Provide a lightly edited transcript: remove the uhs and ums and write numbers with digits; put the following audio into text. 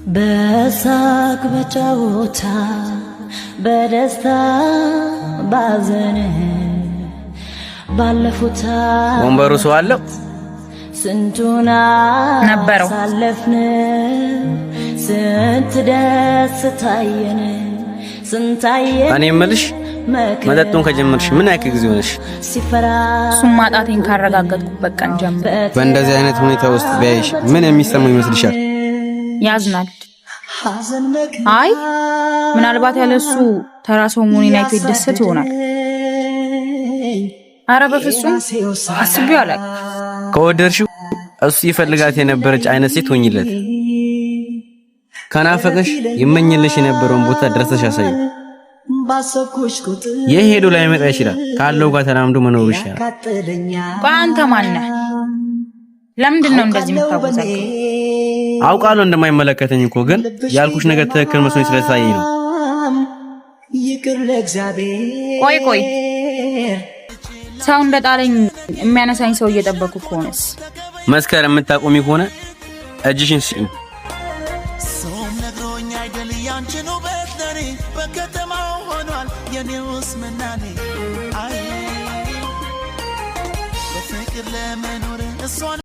በሳቅ በጨዋታ፣ በደስታ ባዘን፣ ባለፉት ወንበሩ ሰው አለው? ስንቱን ነበረው። አሳለፍን፣ ስንት ደስ ታየን፣ ስንታየን እኔ የምልሽ፣ መጠጡን ከጀመርሽ ምን ያክል ጊዜ ሆነሽ? ሲፈራ እሱን ማጣቴን ካረጋገጥኩበት ቀን ጀምሮ። በእንደዚህ አይነት ሁኔታ ውስጥ ቢያይሽ ምን የሚሰማው ይመስልሻል? ያዝናል። አይ፣ ምናልባት ያለ እሱ ተራ ሰው መሆኔን አይቶ ይደሰት ይሆናል። አረ በፍጹም አስቤው አላውቅም። ከወደድሽው እሱ ይፈልጋት የነበረች አይነት ሴት ሁኚለት። ከናፈቀሽ ይመኝልሽ የነበረውን ቦታ ድረሰሽ አሳዩ። ይህ ሄዶ ላይመጣ ይችላል። ካለው ጋር ተላምዶ መኖሩ ይሻላል። ቆይ አንተ ማነህ? ለምንድን ነው እንደዚህ የምታወዛግበው? አውቃለሁ እንደማይመለከተኝ እኮ፣ ግን ያልኩሽ ነገር ትክክል መስሎኝ ስለታየኝ ነው። ቆይ ቆይ፣ ሰው እንደጣለኝ የሚያነሳኝ ሰው እየጠበኩ ከሆነስ? መስከር የምታቆሚ ከሆነ እጅሽን ስጪኝ። ሰውም ነግሮኝ አይደል ያንቺን ውበት ለኔ፣ በከተማው ሆኗል የኔውስ ምናኔ። አይ፣ በፍቅር ለመኖር እሷን